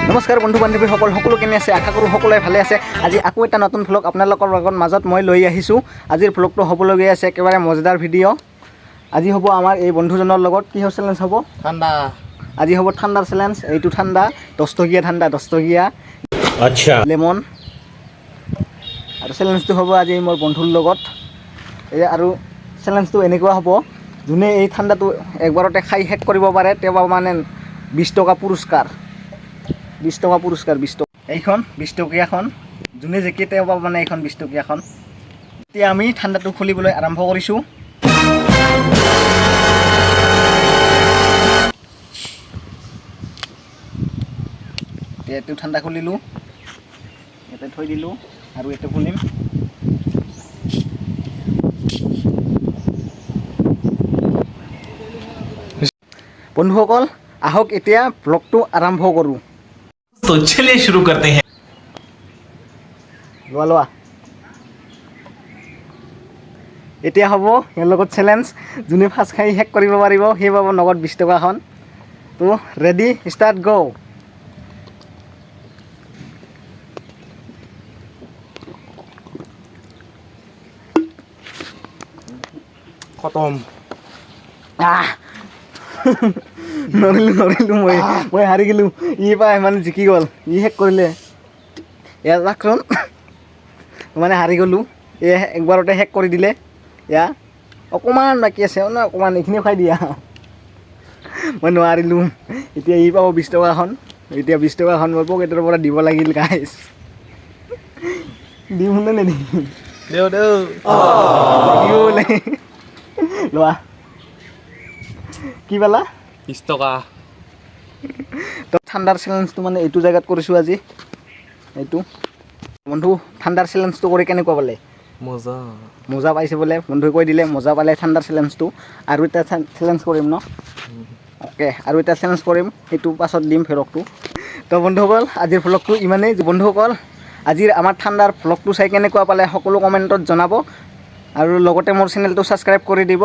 নমস্কাৰ বন্ধু বান্ধৱীসকল, সকলো কেনে আছে? আশা কৰোঁ সকলোৱে ভালে আছে। আজি আকৌ এটা নতুন ভ্লগ আপোনালোকৰ লগত মাজত মই লৈ আহিছোঁ। আজিৰ ভ্লগটো হ'বলগীয়া আছে একেবাৰে মজাদাৰ ভিডিঅ'। আজি হ'ব আমাৰ এই বন্ধুজনৰ লগত কিহৰ চেলেঞ্জ হ'ব? ঠাণ্ডা। আজি হ'ব ঠাণ্ডাৰ চেলেঞ্জ। এইটো ঠাণ্ডা 10 টকীয়া, ঠাণ্ডা 10 টকীয়া। আচ্ছা। লেমন। আৰু চেলেঞ্জটো হ'ব আজি মোৰ বন্ধুৰ লগত এই। আৰু চেলেঞ্জটো এনেকুৱা হ'ব, যোনে এই ঠাণ্ডাটো একবাৰতে খাই শেষ কৰিব পাৰে, তেওঁ পাব মানে 20 টকা পুৰস্কাৰ। 20 টকা পুৰস্কাৰ, 20 টকা। এইখন 20 টকীয়াখন যোনে জিকে, তেওঁ পাব মানে এইখন 20 টকীয়াখন। এতিয়া আমি ঠাণ্ডাটো খুলিবলৈ আৰম্ভ কৰিছোঁ। এতিয়া এইটো ঠাণ্ডা খুলিলোঁ, ইয়াতে থৈ দিলোঁ আৰু এইটো খুলিম। বন্ধুসকল, আহক এতিয়া ব্লগটো আৰম্ভ কৰোঁ। तो चलिए शुरू करते हैं। লোৱা লোৱা। এতিয়া হ'ব ইয়াৰ লগত চেলেঞ্জ। যোনে ফাৰ্ষ্ট খাই শেষ কৰিব পাৰিব, সি পাব নগদ 20 টকাখন। তো ৰেডি, ষ্টাৰ্ট, গ'। খতম। আহ, নৰিলোঁ নৰিলোঁ, মই হাৰি গ'লোঁ। ই পাই মানে জিকি গ'ল, ই শেষ কৰিলে। ইয়াত ৰাখচোন। মানে হাৰি গ'লোঁ, এই একবাৰতে শেষ কৰি দিলে। এয়া অকণমান বাকী আছে ন, অকণমান এইখিনিও খাই দিয়া। মই নোৱাৰিলোঁ। এতিয়া ই পাব 20 টকাখন। এতিয়া 20 টকাখন মই পকেটৰ পৰা দিব লাগিল। গাইছ, দিম নে নিদিম? দেউ দেউ। লাগিব বোলে। লোৱা, কি পালা? 20 টকা। তো ঠাণ্ডাৰ চেলেঞ্জটো মানে এইটো জেগাত কৰিছোঁ আজি এইটো। বন্ধু, ঠাণ্ডাৰ চেলেঞ্জটো কৰি কেনেকুৱা পালে? মজা। মজা পাইছে বোলে। বন্ধুৱে কৈ দিলে, মজা পালে ঠাণ্ডাৰ চেলেঞ্জটো। আৰু এটা চেলেঞ্জ কৰিম ন? অ'কে, আৰু এটা চেলেঞ্জ কৰিম, সেইটো পাছত দিম ভ্লগটো। তো বন্ধুসকল, আজিৰ ভ্লগটো ইমানেই। বন্ধুসকল, আজিৰ আমাৰ ঠাণ্ডাৰ ভ্লগটো চাই কেনেকুৱা পালে, সকলো কমেণ্টত জনাব আৰু লগতে মোৰ চেনেলটো ছাবস্ক্ৰাইব কৰি দিব।